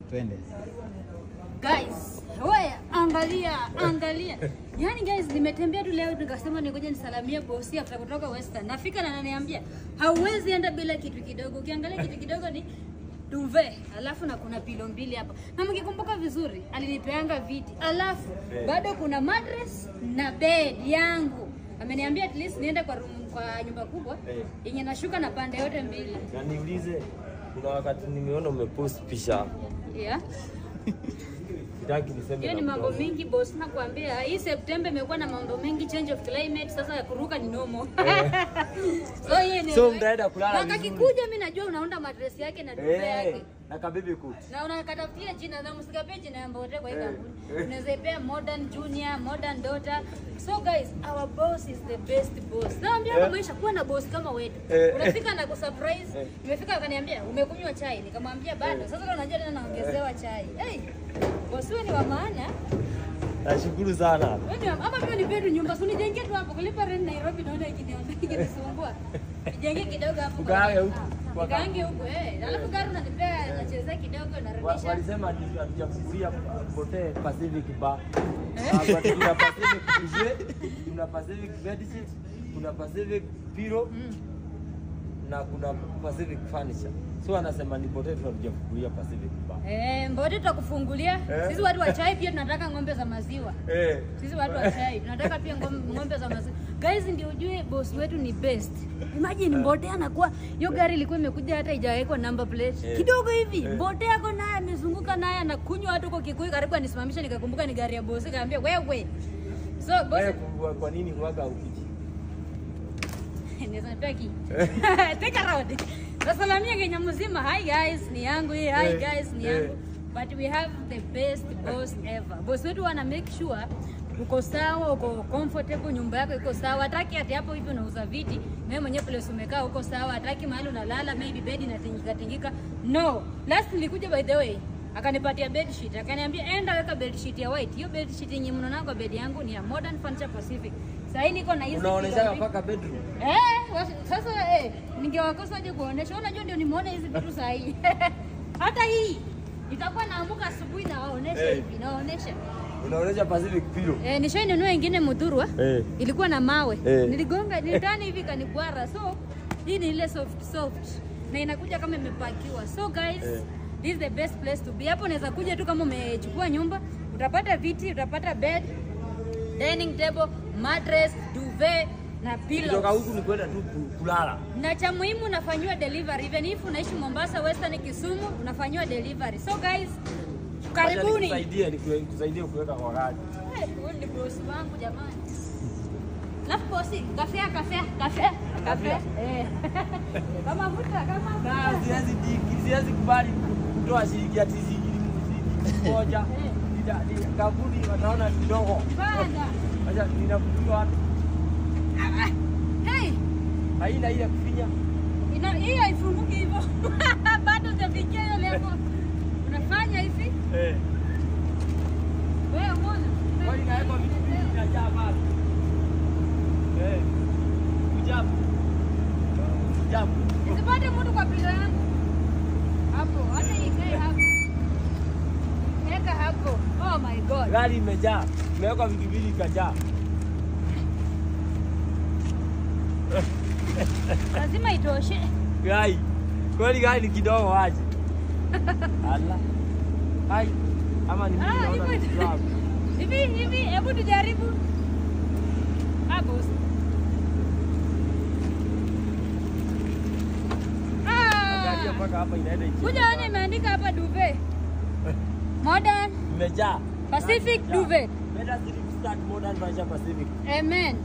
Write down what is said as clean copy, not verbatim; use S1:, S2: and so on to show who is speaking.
S1: Twende.
S2: Guys, we angalia, angalia. Yaani guys, nimetembea tu leo nikasema ningoje nisalamie bosi after kutoka Western. Nafika na ananiambia, hauwezi enda bila kitu kidogo. Ukiangalia kitu kidogo ni duvet, alafu na kuna pillow mbili hapa. Na mkikumbuka vizuri, alinipeanga viti. Alafu bado kuna mattress na bed yangu. Ameniambia at least niende kwa room, kwa nyumba kubwa yenye nashuka na pande yote mbili.
S3: Na niulize, kuna wakati nimeona umepost picha.
S2: Yeah.
S3: Sitaki niseme.
S2: Hiyo ni mambo mingi boss, nakwambia hii September imekuwa na mambo mengi, change of climate, sasa ya kuruka ni normal. So hii ni
S3: So mtaenda kulala
S2: na
S3: vizuri.
S2: kakikuja mimi najua unaunda mattress yake na duvet yake.
S3: Na kabibi kut.
S2: Na unakatafutia jina na msikapie jina ya Mbote kwa hii kampuni. Unaweza ipea Modern Junior, Modern Daughter. So guys, our boss is the best boss. Naambia kwa maisha kuwa na boss kama wetu. Unafika na kusurprise. Nimefika akaniambia umekunywa chai, nikamwambia bado. Sasa unajua tena naongezewa chai. Hey, boss wewe ni wa maana.
S3: Nashukuru sana.
S2: Wewe ni ama pia nipe tu nyumba, si unijengee tu hapo. Kulipa rent Nairobi naona ikinisumbua. Nijengee kidogo hapo.
S3: Ukaange huku.
S2: Nikaange huku eh. Alafu gari unanipea nachezea kidogo narudisha.
S3: Walisema hatujafungulia Mbote Pacific Bar. Hapa tuna Pacific Duvet, kuna Pacific Bedsheet, kuna Pacific Pillow na kuna Pacific Furniture. So anasema ni Mbote hatujafungulia Pacific Bar.
S2: Mbote tutakufungulia. Sisi watu wa chai pia tunataka ng'ombe za maziwa. Sisi watu wa chai tunataka pia ng'ombe za maziwa. Guys, ndio ujue boss wetu ni best. Imagine Mbote anakuwa hiyo gari ilikuwa imekuja hata haijawekwa number plate. Kidogo hivi Mbote yako naye amezunguka naye anakunywa hata huko Kikuyu, karibu anisimamisha nikakumbuka ni gari ya boss, kaambia wewe. So boss
S3: Kwa nini huaga ukiji?
S2: Naweza nipea ki. Take a round. Nasalamia Kenya mzima. Hi guys, ni yangu hii. Hi guys, ni yangu. But we have the best boss ever. Boss wetu wana make sure uko sawa, uko comfortable, nyumba yako iko sawa. Hataki ati hapo hivi unauza viti, wewe mwenyewe place umekaa uko sawa, hataki mahali unalala maybe bed inatingika tingika. No. Last nilikuja by the way, akanipatia bed sheet, akaniambia enda weka bed sheet ya white. Hiyo bed sheet yenye mnaona kwa bed yangu ni ya Modern Furniture Pacific. Sasa hii niko na hizi
S3: Unaonesha mpaka bedroom.
S2: Sasa ningewakosa aje kuonesha. Unajua ndio nimeona hizi vitu saa hii. Hata hii itakuwa naamuka asubuhi na waonesha hivi, naonesha.
S3: Unaonesha Pacific Pillow.
S2: Nishainunua ingine Muthurwa. Ilikuwa na mawe. Niligonga nilitani hivi kanigwara. So hii ni ile soft soft na inakuja kama imepakiwa. So guys, this is the best place to be. Hapo unaweza kuja tu kama umechukua nyumba, utapata viti, utapata bed, dining table, mattress, duvet na pillows.
S3: Kutoka huku ni kwenda tu kulala.
S2: Na cha muhimu unafanywa delivery. Even if unaishi Mombasa, Western, Kisumu, unafanywa delivery. So guys, karibuni.
S3: Nikusaidie kuweka kwa gari.
S2: Huyu ni boss wangu jamani. Alafu boss, kafe. Kama vuta, kama
S3: Siwezi kubali kutoa shilingi ati shilingi moja. Kampuni wataona kidogo.
S2: Bana.
S3: Acha ninakutoa wapi?
S2: Hey,
S3: Haina ile kufinya.
S2: ina hii haifunguki hivyo. Bado hujafikia hiyo level. Unafanya hivi? Wewe umeona?
S3: Kwani naweka vitu vingi inajaa bado. Kujabu. Kujabu.
S2: Nisipate mtu kwa pilo yangu. Hapo, hata ikae hapo. Weka hapo. Oh my God.
S3: Gari imejaa. Imewekwa vitu vingi ikajaa.
S2: Lazima itoshe.
S3: Gari. Kweli gari ni kidogo aje. Ala. Hai. Ama ni mimi naona.
S2: Hivi hebu tujaribu. Hapo.
S3: Angalia mpaka hapa inaenda ichi.
S2: Kuja ona imeandika hapa duvet. Modern
S3: Imejaa.
S2: Pacific Duvet.
S3: Better sleep start Modern Furniture Pacific.
S2: Amen.